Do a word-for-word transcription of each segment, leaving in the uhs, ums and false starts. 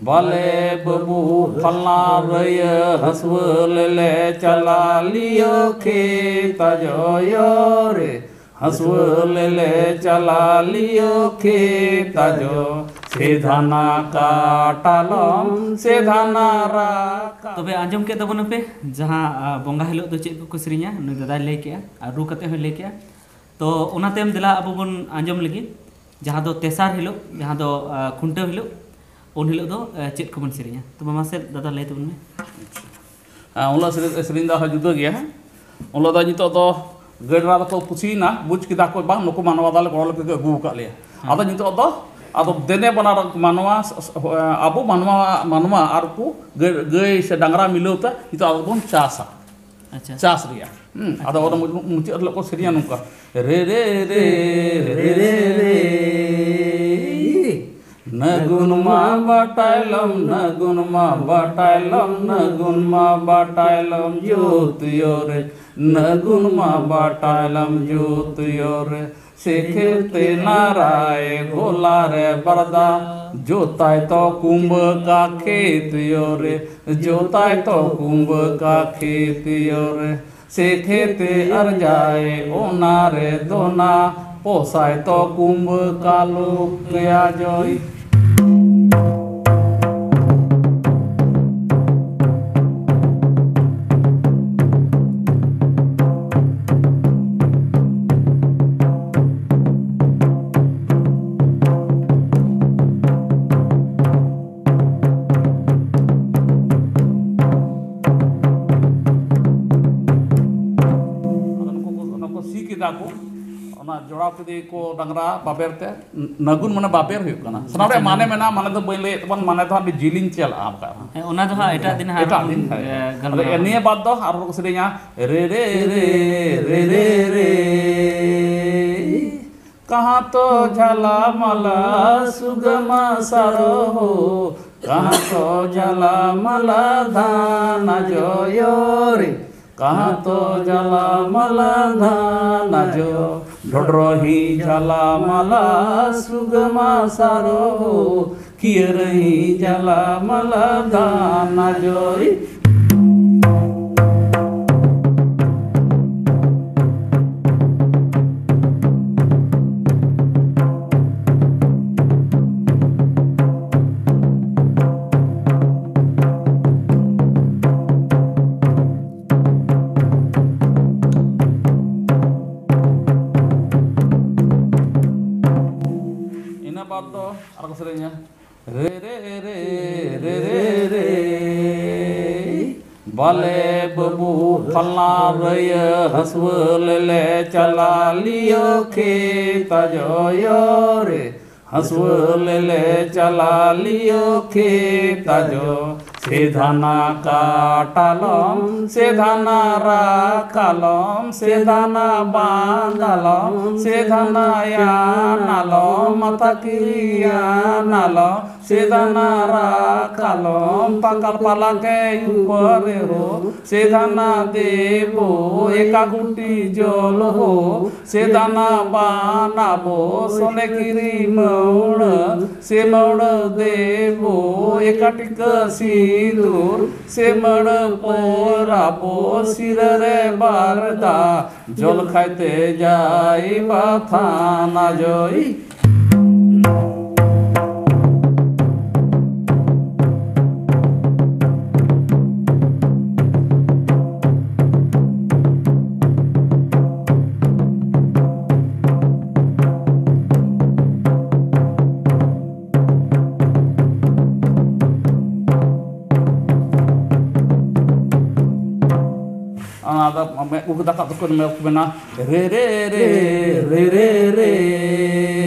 ᱵᱟᱞᱮ ᱵᱟᱹᱵᱩ ᱯᱷᱟᱞᱱᱟ ᱨᱟᱹᱭᱟᱹ ᱦᱟᱹᱥᱣᱟᱹ ᱞᱮᱞᱮ ᱪᱟᱞᱟ ᱞᱤᱭᱟᱹ ᱠᱷᱮᱛᱟ ᱡᱚᱭᱚ ᱨᱮ᱾ ᱦᱟᱹᱥᱣᱟᱹ ᱞᱮᱞᱮ ᱪᱟᱞᱟ ᱞᱤᱭᱟᱹ ᱠᱷᱮᱛᱟ ᱡᱚ᱾ ᱥᱮᱫᱷᱟᱱᱟ ᱠᱟᱴᱟᱞᱚᱢ ᱥᱮᱫᱷᱟᱱᱟ ᱨᱟᱠᱟ᱾ ᱛᱚᱵᱮ ᱟᱸᱡᱚᱢ ᱠᱮᱫ ᱛᱟᱵᱚᱱᱟᱯᱮ ᱡᱟᱦᱟᱸ, ᱟ, ᱵᱚᱸᱜᱟ ᱦᱤᱞᱳᱜ ᱫᱚ ᱪᱮᱫ ᱠᱚᱠᱚ ᱥᱮᱨᱮᱧᱟ, ᱱᱩᱭ ᱫᱟᱫᱟᱭ ᱞᱟᱹᱭ ᱠᱮᱜᱼᱟ ᱟᱨ ᱨᱩ ᱠᱟᱛᱮ ᱦᱚᱸᱭ ᱞᱟᱹᱭ ᱠᱮᱜᱼᱟ᱾ ᱛᱚ ᱚᱱᱟ ᱛᱟᱭᱚᱢ ᱫᱮᱞᱟ ᱟᱵᱚ ᱵᱚᱱ ᱟᱸᱡᱚᱢ ᱞᱟᱹᱜᱤᱫ, ᱡᱟᱦᱟᱸ ᱫᱚ ᱛᱮᱥᱟᱨ ᱦᱤᱞᱳᱜ, ᱡᱟᱦᱟᱸ ᱫᱚ, ᱟ, ᱠᱷᱩᱱᱴᱟᱹᱣ ᱦᱤᱞᱳᱜ, ᱩᱱ ᱦᱤᱞᱳᱜ ᱫᱚ, ᱟ, ᱪᱮᱫ ᱠᱚᱵᱚᱱ ᱥᱮᱨᱮᱧᱟ? ᱛᱚᱵᱮ ᱢᱟᱥᱮ ᱫᱟᱫᱟ ᱞᱟᱹᱭ ᱛᱟᱵᱚᱱ ᱢᱮ᱾ ᱦᱮᱸ, ᱩᱱ ᱦᱤᱞᱳᱜ ᱥᱮᱨᱮᱧ, ᱥᱮᱨᱮᱧ ᱫᱚ ᱟᱨᱦᱚᱸ ᱡᱩᱫᱟᱹ ᱜᱮᱭᱟ᱾ ᱩᱱ ᱦᱤᱞᱳᱜ ᱫᱚ ᱱᱤᱛᱚᱜ ᱫᱚ ᱜᱟᱹᱭ ᱰᱟᱝᱨᱟ ᱫᱚᱠᱚ ᱠᱩᱥᱤᱭᱮᱱᱟ, ᱵᱩᱡᱽ ᱠᱮᱫᱟ ᱠᱚ, "ᱵᱟᱝ, ᱱᱩᱠᱩ ᱢᱟᱱᱣᱟ ᱫᱟᱞᱮ ᱜᱚᱲᱚ ᱞᱟᱹᱜᱤᱫ ᱠᱚ ᱟᱹᱜᱩ ᱟᱠᱟᱫ ᱞᱮᱭᱟ᱾" ᱦᱮᱸ᱾ ᱟᱫᱚ ᱱᱤᱛᱚᱜ ᱫᱚ, ᱟᱫᱚ ᱫᱮᱱᱮ ᱵᱟᱱᱟᱨ ᱢᱟᱱᱣᱟ, ᱟᱵᱚ ᱢᱟᱱᱣᱟ, ᱢᱟᱱᱣᱟ ᱟᱨ ᱠᱚ ᱜᱟᱹᱭ, ᱜᱟᱹᱭ ᱥᱮ ᱰᱟᱝᱨᱟ ᱢᱤᱞᱟᱹᱣ ᱛᱮ ᱱᱤᱛᱚᱜ ᱟᱵᱚ ᱵᱚᱱ ᱪᱟᱥᱟ᱾ ᱟᱪᱪᱷᱟ᱾ ᱪᱟᱥ ᱨᱮᱭᱟᱜ᱾ ᱦᱩᱸ, ᱟᱫᱚ ᱚᱱᱟ ᱢᱩ-, ᱢᱩᱪᱟᱹᱫ ᱦᱤᱞᱳᱜ ᱠᱚ ᱥᱮᱨᱮᱧᱟ ᱱᱚᱝᱠᱟ, "ᱨᱮ, ᱨᱮ, ᱨᱮ, ᱨᱮ, ᱨᱮ, ᱨᱮ, ᱱᱟᱹᱜᱩᱱ ᱢᱟ ᱵᱟᱴᱟᱭᱞᱚᱢ, ᱱᱟᱹᱜᱩᱱ ᱢᱟ ᱵᱟᱴᱟᱭᱞᱚᱢ, ᱱᱟᱹᱜᱩᱱ ᱢᱟ ᱵᱟᱴᱟᱭᱞᱚᱢ ᱡᱩᱛ ᱭᱚᱨᱮ, ᱱᱟᱹᱜᱩᱱ ᱢᱟ ᱵᱟᱴᱟᱭᱞᱚᱢ ᱡᱩᱛ ᱭᱚᱨᱮ, ᱥᱮᱠᱷᱮᱛᱮ ᱱᱟᱨᱟᱭ ᱜᱚᱞᱟ ᱨᱮ ᱵᱟᱨᱫᱟ, ᱡᱩᱛᱟᱭ ᱛᱚ ᱠᱩᱢᱵᱟᱹ ᱠᱟ ᱠᱷᱮᱛ ᱭᱚᱨᱮ, ᱡᱩᱛᱟᱭ ᱛᱚ ᱠᱩᱢᱵᱟᱹ ᱠᱟ ᱠᱷᱮᱛ ᱭᱚᱨᱮ, ᱥᱮᱠᱷᱮᱛᱮ ᱟᱨᱡᱟᱭ ᱚᱱᱟ ᱨᱮ ᱫᱚᱱᱟ, ᱯᱚᱥᱟᱭ ᱛᱚ ᱠᱩᱢᱵᱟᱹ ᱠᱟᱞᱩ ᱠᱮᱭᱟ ᱡᱚᱭ᱾ ᱟᱫᱚ ᱱᱩᱠᱩ ᱠᱚ, ᱚᱱᱟ ᱠᱚ ᱥᱤ ᱠᱮᱫᱟ ᱠᱚ, ᱚᱱᱟ ᱡᱚᱲᱟᱣ ᱠᱮᱫᱮ ᱠᱚ ᱰᱟᱝᱨᱟ ᱵᱟᱵᱮᱨ ᱛᱮ᱾ ᱱᱟᱹᱜᱩᱱ ᱢᱟᱱᱮ ᱵᱟᱵᱮᱨ ᱦᱩᱭᱩᱜ ᱠᱟᱱᱟ᱾ ᱥᱟᱱᱟᱢ ᱨᱮᱭᱟᱜ ᱢᱟᱱᱮ ᱢᱮᱱᱟᱜᱼᱟ, ᱢᱟᱱᱮ ᱫᱚ ᱵᱟᱹᱧ ᱞᱟᱹᱭᱮᱫ ᱛᱟᱵᱚᱱ, ᱢᱟᱱᱮ ᱫᱚ ᱟᱹᱰᱤ ᱡᱤᱞᱤᱧ ᱪᱟᱞᱟᱜᱼᱟ ᱚᱱᱠᱟ᱾ ᱦᱮᱸ, ᱚᱱᱟ ᱫᱚ ᱦᱟᱸᱜ ᱮᱴᱟᱜ ᱫᱤᱱ ᱦᱟᱸᱜ ᱮᱴᱟᱜ ᱟᱨᱦᱚᱸ ᱫᱤᱱ, ᱦᱮᱸ᱾ ᱮ, ᱟᱫᱚ ᱜᱟᱞᱢᱟᱨᱟᱣᱟ᱾ ᱱᱤᱭᱟᱹ ᱵᱟᱫ ᱫᱚ ᱟᱨᱦᱚᱸ ᱠᱚ ᱥᱮᱨᱮᱧᱟ, ᱨᱮ, ᱨᱮ, ᱨᱮ, ᱨᱮ, ᱨᱮ᱾ कहाँ तो झाला माला सुगमा सारो हो, कहाँ तो झाला माला धाना जो यो रे, कहाँ तो झाला माला धाना जो, ढोढरो ही झाला माला सुगमा सारो हो, ᱠᱤᱭᱟᱹᱨᱟᱹᱦᱤ ᱡᱟᱞᱟ ᱢᱟᱞᱟ ᱫᱟᱱᱟ ᱡᱚᱭ᱾ ᱤᱱᱟᱹ ᱵᱟᱫᱽ ᱫᱚ ᱟᱨ ᱠᱚ ᱥᱮᱨᱮᱧᱟ, ᱨᱮ ᱨᱮ ᱨᱮ ᱨᱮ ᱨᱮ ᱨᱮ, ᱵᱟᱞᱮ ᱵᱟᱹᱵᱩ ᱯᱷᱟᱞᱱᱟ ᱨᱟᱹᱭᱟᱹ ᱦᱟᱹᱥᱣᱟᱹ ᱞᱮᱞᱮ ᱪᱟᱞᱟ ᱞᱤᱭᱟᱹ ᱠᱷᱮᱛᱟ ᱡᱚᱭᱚ ᱨᱮ, ᱦᱟᱹᱥᱣᱟᱹ ᱞᱮᱞᱮ ᱪᱟᱞᱟ ᱞᱤᱭᱟᱹ ᱠᱷᱮᱛᱟ ᱡᱚ᱾ ᱥᱮᱫᱷᱟᱱᱟ ᱠᱟᱴᱟᱞᱚᱢ, ᱥᱮᱫᱷᱟᱱᱟ ᱨᱟᱠᱟᱞᱚᱢ, ᱥᱮᱫᱷᱟᱱᱟ ᱵᱟᱸᱫᱟᱞᱚᱢ, ᱥᱮᱫᱷᱟᱱᱟ ᱭᱟᱱᱟᱞᱚᱢ, ᱢᱟᱛᱷᱟ ᱠᱤᱨᱤᱭᱟᱱᱟᱞᱚᱢ, ᱥᱮᱫᱷᱟᱱᱟ ᱨᱟᱠᱟᱞᱚᱢ, ᱯᱟᱠᱟᱞ ᱯᱟᱞᱟᱠᱮ ᱩᱯᱚᱨᱮ ᱦᱳ, ᱥᱮᱫᱷᱟᱱᱟ ᱫᱮᱵᱚ, ᱮᱠᱟ ᱜᱩᱴᱤ ᱡᱚᱞ ᱦᱳ, ᱥᱮᱫᱷᱟᱱᱟ ᱵᱟᱱᱟᱵᱚ, ᱥᱚᱱᱮ ᱠᱤᱨᱤ ᱢᱟᱹᱣᱲᱟᱹ, ᱥᱮ ᱢᱟᱹᱣᱲᱟᱹ ᱫᱮᱵᱚ, ᱮᱠᱟ ᱴᱤᱠᱟᱹ ᱥᱤᱸᱫᱩᱨ, ᱥᱮ ᱢᱟᱹᱲᱟᱹ ᱯᱚᱨᱟᱵᱚ, ᱥᱤᱨᱟᱹ ᱨᱮ ᱵᱟᱨᱫᱟ, ᱡᱚᱞ ᱠᱷᱟᱭᱛᱮ ᱡᱟᱭ ᱵᱟᱛᱷᱟᱱᱟ ᱡᱚᱭ᱾ ᱚᱱᱟ ᱫᱚ ᱢᱮᱫ ᱠᱚ ᱫᱟᱠᱟ ᱫᱚᱠᱚ ᱢᱮᱫ ᱠᱚ ᱢᱮᱱᱟ, ᱨᱮ ᱨᱮ ᱨᱮ, ᱨᱮ ᱨᱮ ᱨᱮ᱾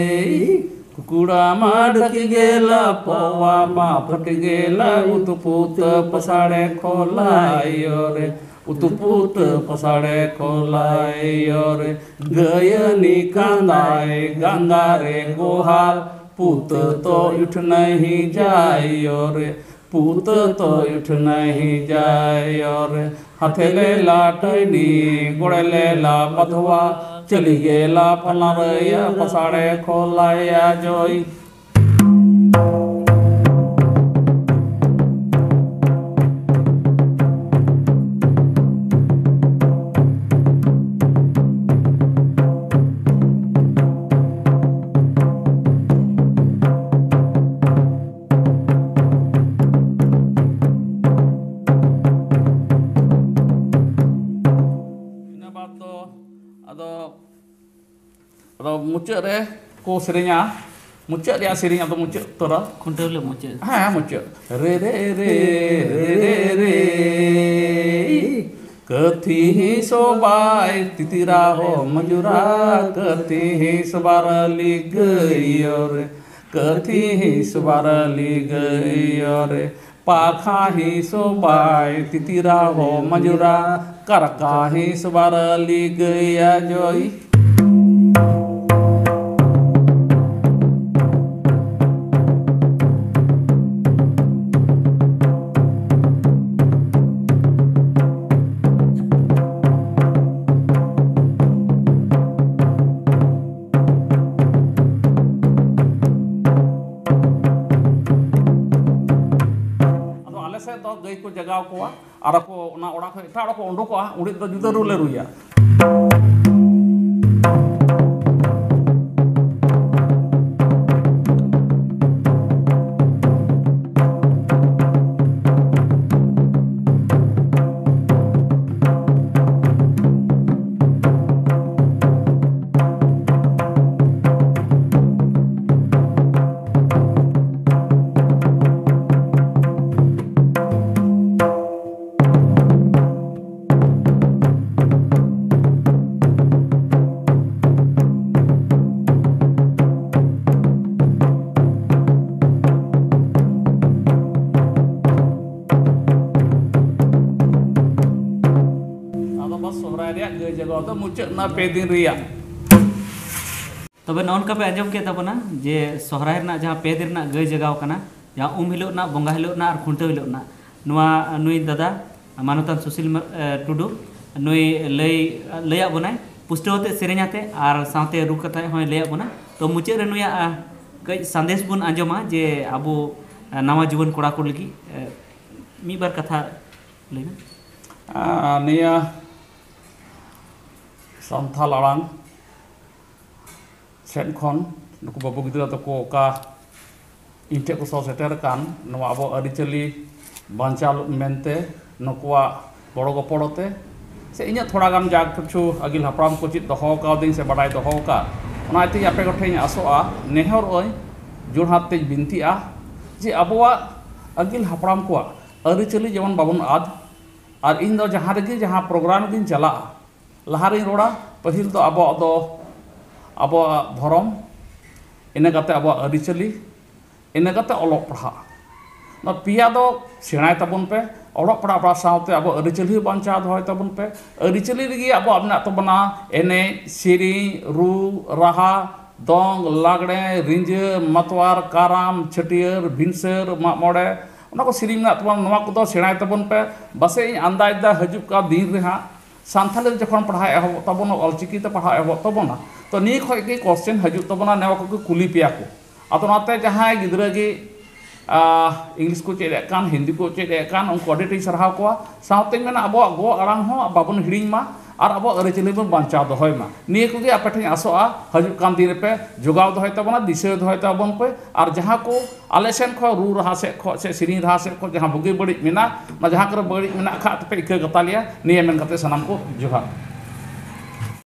ᱠᱩᱠᱩᱲᱟ ᱢᱟ ᱰᱟᱹᱠᱤ ᱜᱮᱞᱟ, ᱯᱚᱣᱟ ᱢᱟ ᱯᱷᱟᱹᱴᱤ ᱜᱮᱞᱟ, ᱩᱛᱩ ᱯᱩᱛᱟᱹ ᱯᱟᱥᱟᱲᱮ ᱠᱷᱚᱞᱟᱭᱚ ᱨᱮ, ᱩᱛᱩ ᱯᱩᱛᱟᱹ ᱯᱟᱥᱟᱲᱮ ᱠᱷᱚᱞᱟᱭᱚ ᱨᱮ᱾ ᱜᱟᱹᱭᱟᱹᱱᱤ ᱠᱟᱸᱫᱟᱭ ᱜᱟᱸᱫᱟ ᱨᱮ ᱜᱳᱦᱟᱞ, ᱯᱩᱛᱟᱹ ᱛᱚ ᱤᱴᱷᱱᱟᱹᱦᱤ ᱡᱟᱭᱚ ᱨᱮ, ᱯᱩᱛᱟᱹ ᱛᱚ ᱤᱴᱷᱱᱟᱹᱦᱤ ᱡᱟᱭᱚ ᱨᱮ᱾ ᱦᱟᱛᱷᱮ ᱞᱮ ᱞᱟᱴᱟᱹᱭᱱᱤ, ᱜᱚᱲᱮ ᱞᱮ ᱞᱟ ᱵᱟᱫᱷᱣᱟ, ᱪᱟᱹᱞᱤ ᱜᱮ ᱞᱟ ᱯᱷᱟᱞᱟᱨᱟᱹᱭᱟ, ᱯᱟᱥᱟᱲᱮ ᱠᱷᱚᱞᱟᱭᱟ ᱡᱚᱭ᱾ ᱢᱩᱪᱟᱹᱫ ᱨᱮ ᱠᱚ ᱥᱮᱨᱮᱧᱟ, ᱢᱩᱪᱟᱹᱫ ᱨᱮᱭᱟᱜ ᱥᱮᱨᱮᱧ ᱟᱫᱚ ᱢᱩᱪᱟᱹᱫ ᱩᱛᱟᱹᱨᱟ᱾ ᱠᱷᱩᱱᱴᱟᱹᱣ ᱦᱤᱞᱳᱜ ᱢᱩᱪᱟᱹᱫ᱾ ᱦᱮᱸ, ᱢᱩᱪᱟᱹᱫ᱾ ᱨᱮ, ᱨᱮ, ᱨᱮ, ᱨᱮ, ᱨᱮ, ᱨᱮ, ᱠᱟᱹᱛᱷᱤ ᱦᱤᱸᱥ ᱵᱟᱭ ᱛᱤᱛᱤᱨᱟ ᱦᱚ ᱢᱚᱡᱩᱨᱟ, ᱠᱟᱹᱛᱷᱤ ᱦᱤᱸᱥ ᱵᱟᱨᱟᱞᱤ ᱜᱟᱹᱭ ᱨᱮ, ᱠᱟᱹᱛᱷᱤ ᱦᱤᱸᱥ ᱵᱟᱨᱟᱞᱤ ᱜᱟᱹᱭ ᱨᱮ, ᱯᱟᱠᱷᱟ ᱦᱤᱸᱥ ᱵᱟᱭ ᱛᱤᱛᱤᱨᱟ ᱦᱚ ᱢᱚᱡᱩᱨᱟ, ᱠᱟᱨᱠᱟ ᱦᱤᱸᱥ ᱵᱟᱨᱟᱞᱤ ᱜᱟᱹᱭ ᱡᱚᱭ᱾ ᱟᱫᱚ ᱟᱞᱮ ᱥᱮᱫ ᱫᱚ ᱜᱟᱹᱭ ᱠᱚ ᱡᱟᱜᱟᱣ ᱠᱚᱣᱟ ᱟᱨ ᱠᱚ ᱚᱱᱟ ᱚᱲᱟᱜ ᱠᱷᱚᱱ ᱮᱴᱟᱜ ᱚᱲᱟᱜ ᱠᱚ ᱩᱰᱩᱠᱚᱜᱼᱟ, ᱩᱱ ᱫᱚ ᱡᱩᱫᱟᱹ ᱨᱩ ᱞᱮ ᱨᱩᱭᱟ᱾ ᱟᱫᱚ ᱵᱟᱥ ᱥᱚᱦᱨᱟᱭ ᱨᱮᱭᱟᱜ ᱜᱟᱹᱭ ᱡᱟᱜᱟᱣ ᱫᱚ ᱢᱩᱪᱟᱹᱫ ᱮᱱᱟ ᱯᱮ ᱫᱤᱱ ᱨᱮᱭᱟᱜ᱾ ᱛᱚᱵᱮ ᱱᱚᱜᱼᱚ ᱱᱚᱝᱠᱟ ᱯᱮ ᱟᱸᱡᱚᱢ ᱠᱮᱫ ᱛᱟᱵᱚᱱᱟ ᱡᱮ ᱥᱚᱦᱨᱟᱭ ᱨᱮᱱᱟᱜ ᱡᱟᱦᱟᱸ ᱯᱮ ᱫᱤᱱ ᱨᱮᱱᱟᱜ ᱜᱟᱹᱭ ᱡᱟᱜᱟᱣ ᱠᱟᱱᱟ, ᱡᱟᱦᱟᱸ ᱩᱢ ᱦᱤᱞᱳᱜ ᱨᱮᱱᱟᱜ, ᱵᱚᱸᱜᱟ ᱦᱤᱞᱳᱜ ᱨᱮᱱᱟᱜ ᱟᱨ ᱠᱷᱩᱱᱴᱟᱹᱣ ᱦᱤᱞᱳᱜ ᱨᱮᱱᱟᱜ, ᱱᱚᱣᱟ ᱱᱩᱭ ᱫᱟᱫᱟ ᱢᱟᱱᱚᱛᱟᱱ ᱥᱩᱥᱤᱞ ᱢᱟ-, ᱮ, ᱴᱩᱰᱩ ᱱᱩᱭ ᱞᱟᱹᱭ, ᱞᱟᱹᱭᱟᱫ ᱵᱚᱱᱟᱭ ᱯᱩᱥᱴᱟᱹᱣ ᱟᱛᱮ, ᱥᱮᱨᱮᱧ ᱟᱛᱮ ᱟᱨ ᱥᱟᱶᱛᱮ ᱨᱩ ᱠᱟᱛᱮ ᱦᱚᱸᱭ ᱞᱟᱹᱭᱟᱫ ᱵᱚᱱᱟ᱾ ᱛᱚ ᱢᱩᱪᱟᱹᱫ ᱨᱮ ᱱᱩᱭᱟᱜ, ᱟ, ᱠᱟᱹᱡ ᱥᱟᱸᱫᱮᱥ ᱵᱚᱱ ᱟᱸᱡᱚᱢᱟ ᱡᱮ ᱟᱵᱚ, ᱟ, ᱱᱟᱣᱟ ᱡᱩᱣᱟᱹᱱ ᱠᱚᱲᱟ ᱠᱚ ᱞᱟᱹᱜᱤᱫ, ᱮ, ᱢᱤᱫ ᱵᱟᱨ ᱠᱟᱛᱷᱟ ᱞᱟᱹᱭ ᱢᱮ᱾ ᱟᱨ ᱱᱤᱭᱟᱹ ᱥᱟᱱᱛᱷᱟᱞ ᱟᱲᱟᱝ ᱥᱮᱫ ᱠᱷᱚᱱ ᱱᱩᱠᱩ ᱵᱟᱹᱵᱩ ᱜᱤᱫᱽᱨᱟᱹ ᱛᱟᱠᱚ ᱚᱠᱟ ᱤᱧ ᱴᱷᱮᱱ ᱠᱚ ᱥᱚᱦᱚᱨ ᱥᱮᱴᱮᱨ ᱟᱠᱟᱱ ᱱᱚᱣᱟ ᱟᱵᱚ ᱟᱹᱨᱤᱪᱟᱹᱞᱤ ᱵᱟᱧᱪᱟᱣ ᱢᱮᱱᱛᱮ ᱱᱩᱠᱩᱣᱟᱜ ᱜᱚᱲᱚ ᱜᱚᱯᱚᱲᱚ ᱛᱮ ᱥᱮ ᱤᱧᱟᱹᱜ ᱛᱷᱚᱲᱟ ᱜᱟᱱ ᱡᱟ ᱠᱤᱪᱷᱩ ᱟᱹᱜᱤᱞ ᱦᱟᱯᱲᱟᱢ ᱠᱚ ᱪᱮᱫ ᱫᱚᱦᱚ ᱟᱠᱟᱣᱫᱤᱧ ᱥᱮ ᱵᱟᱰᱟᱭ ᱫᱚᱦᱚ ᱟᱠᱟᱫ, ᱚᱱᱟ ᱤᱭᱟᱹᱛᱮ ᱟᱯᱮ ᱠᱚᱴᱷᱮᱱ ᱤᱧ ᱟᱥᱚᱜᱼᱟ, ᱱᱮᱦᱚᱨᱚᱜ ᱟᱹᱧ, ᱡᱳᱲᱦᱟᱛ ᱛᱮᱧ ᱵᱤᱱᱛᱤᱜᱼᱟ ᱡᱮ ᱟᱵᱚᱣᱟᱜ ᱟᱹᱜᱤᱞ ᱦᱟᱯᱲᱟᱢ ᱠᱚᱣᱟᱜ ᱟᱹᱨᱤᱪᱟᱹᱞᱤ ᱡᱮᱢᱚᱱ ᱵᱟᱵᱚᱱ ᱟᱫ᱾ ᱟᱨ ᱤᱧ ᱫᱚ ᱡᱟᱦᱟᱸ ᱨᱮᱜᱮ ᱡᱟᱦᱟᱸ ᱯᱨᱳᱜᱨᱟᱢ ᱨᱮᱜᱤᱧ ᱪᱟᱞᱟᱜᱼᱟ, ᱞᱟᱦᱟ ᱨᱤᱧ ᱨᱚᱲᱟ, ᱯᱟᱹᱦᱤᱞ ᱫᱚ ᱟᱵᱚᱣᱟᱜ ᱫᱚ ᱟᱵᱚᱣᱟᱜ ᱫᱷᱚᱨᱚᱢ, ᱤᱱᱟᱹ ᱠᱟᱛᱮ ᱟᱵᱚᱣᱟᱜ ᱟᱹᱨᱤᱪᱟᱹᱞᱤ, ᱤᱱᱟᱹ ᱠᱟᱛᱮ ᱚᱞᱚᱜ ᱯᱟᱲᱦᱟᱜ᱾ ᱱᱚᱣᱟ ᱯᱮᱭᱟ ᱫᱚ ᱥᱮᱬᱟᱭ ᱛᱟᱵᱚᱱ ᱯᱮ᱾ ᱚᱞᱚᱜ ᱯᱟᱲᱦᱟᱜ ᱯᱟᱲᱦᱟᱣ ᱥᱟᱶᱛᱮ ᱟᱵᱚ ᱟᱹᱨᱤᱪᱟᱹᱞᱤ ᱦᱚᱸ ᱵᱟᱧᱪᱟᱣ ᱫᱚᱦᱚᱭ ᱛᱟᱵᱚᱱ ᱯᱮ᱾ ᱟᱹᱨᱤᱪᱟᱹᱞᱤ ᱨᱮᱜᱮ ᱟᱵᱚᱣᱟᱜ ᱢᱮᱱᱟᱜ ᱛᱟᱵᱚᱱᱟ ᱮᱱᱮᱡ, ᱥᱮᱨᱮᱧ, ᱨᱩ, ᱨᱟᱦᱟ, ᱫᱚᱝ, ᱞᱟᱜᱽᱲᱮ, ᱨᱤᱸᱡᱟᱹ, ᱢᱟᱛᱣᱟᱨ, ᱠᱟᱨᱟᱢ, ᱪᱷᱟᱹᱴᱭᱟᱹᱨ, ᱵᱷᱤᱱᱥᱟᱹᱨ, ᱢᱟᱜ ᱢᱚᱬᱮ, ᱚᱱᱟ ᱠᱚ ᱥᱮᱨᱮᱧ ᱢᱮᱱᱟᱜ ᱛᱟᱵᱚᱱᱟ, ᱱᱚᱣᱟ ᱠᱚᱫᱚ ᱥᱮᱬᱟᱭ ᱛᱟᱵᱚᱱ ᱯᱮ᱾ ᱯᱟᱥᱮᱡ ᱤᱧ ᱟᱱᱫᱟᱡᱽ ᱫᱟ ᱦᱤᱡᱩᱜ ᱠᱟᱱ ᱫᱤᱱ ᱨᱮ ᱦᱟᱸᱜ ᱥᱟᱱᱛᱷᱟᱞᱤ ᱛᱮ ᱡᱚᱠᱷᱚᱱ ᱯᱟᱲᱦᱟᱣ ᱮᱦᱚᱵᱚᱜ ᱛᱟᱵᱚᱱᱟ, ᱚᱞᱪᱤᱠᱤ ᱛᱮ ᱯᱟᱲᱦᱟᱣ ᱮᱦᱚᱵᱚᱜ ᱛᱟᱵᱚᱱᱟ, ᱛᱚ ᱱᱤᱭᱟᱹ ᱠᱷᱚᱡ ᱜᱮ ᱠᱚᱥᱪᱮᱱ ᱦᱤᱡᱩᱜ ᱛᱟᱵᱚᱱᱟ, ᱱᱚᱣᱟ ᱠᱚᱜᱮ ᱠᱩᱞᱤ ᱯᱮᱭᱟ ᱠᱚ᱾ ᱟᱫᱚ ᱚᱱᱟᱛᱮ ᱡᱟᱦᱟᱸᱭ ᱜᱤᱫᱽᱨᱟᱹ ᱜᱮ, ᱟ, ᱤᱝᱞᱤᱥ ᱠᱚ ᱪᱮᱫ ᱮᱫ ᱠᱟᱱ, ᱦᱤᱱᱫᱤ ᱠᱚ ᱪᱮᱫ ᱮᱫ ᱠᱟᱱ, ᱩᱱᱠᱩ ᱟᱹᱰᱤ ᱟᱸᱴᱤᱧ ᱥᱟᱨᱦᱟᱣ ᱠᱚᱣᱟ᱾ ᱥᱟᱶᱛᱮᱧ ᱢᱮᱱᱟ, ᱟᱵᱚᱣᱟᱜ ᱜᱚ ᱟᱲᱟᱝ ᱦᱚᱸ ᱵᱟᱵᱚᱱ ᱦᱤᱲᱤᱧ ᱢᱟ ᱟᱨ ᱟᱵᱚᱣᱟᱜ ᱟᱹᱨᱤᱪᱟᱹᱞᱤ ᱵᱚᱱ ᱵᱟᱧᱪᱟᱣ ᱫᱚᱦᱚᱭ ᱢᱟ᱾ ᱱᱤᱭᱟᱹ ᱠᱚᱜᱮ ᱟᱯᱮ ᱴᱷᱮᱱ ᱟᱥᱚᱜᱼᱟ, ᱦᱤᱡᱩᱜ ᱠᱟᱱ ᱫᱤᱱ ᱨᱮᱯᱮ ᱡᱚᱜᱟᱣ ᱫᱚᱦᱚᱭ ᱛᱟᱵᱚᱱᱟ, ᱫᱤᱥᱟᱹ ᱫᱚᱦᱚᱭ ᱛᱟᱵᱚᱱ ᱯᱮ᱾ ᱟᱨ ᱡᱟᱦᱟᱸ ᱠᱚ ᱟᱞᱮ ᱥᱮᱱ ᱠᱷᱚᱱ ᱨᱩ ᱨᱟᱦᱟ ᱥᱮᱫ ᱠᱷᱚᱱ ᱥᱮ ᱥᱮᱨᱮᱧ ᱨᱟᱦᱟ ᱥᱮᱫ ᱠᱷᱚᱱ ᱡᱟᱦᱟᱸ ᱵᱩᱜᱤ ᱵᱟᱹᱲᱤᱡ ᱢᱮᱱᱟᱜ, ᱚᱱᱟ ᱡᱟᱦᱟᱸ ᱠᱚᱨᱮ ᱵᱟᱹᱲᱤᱡ ᱢᱮᱱᱟᱜ ᱠᱷᱟᱡ ᱛᱚᱯᱮ ᱤᱠᱟᱹ ᱠᱟᱛᱟ ᱞᱮᱭᱟ᱾ ᱱᱤᱭᱟᱹ ᱢᱮᱱ ᱠᱟᱛᱮ ᱥᱟᱱᱟᱢ ᱠᱚ ᱡᱚᱦᱟᱨ᱾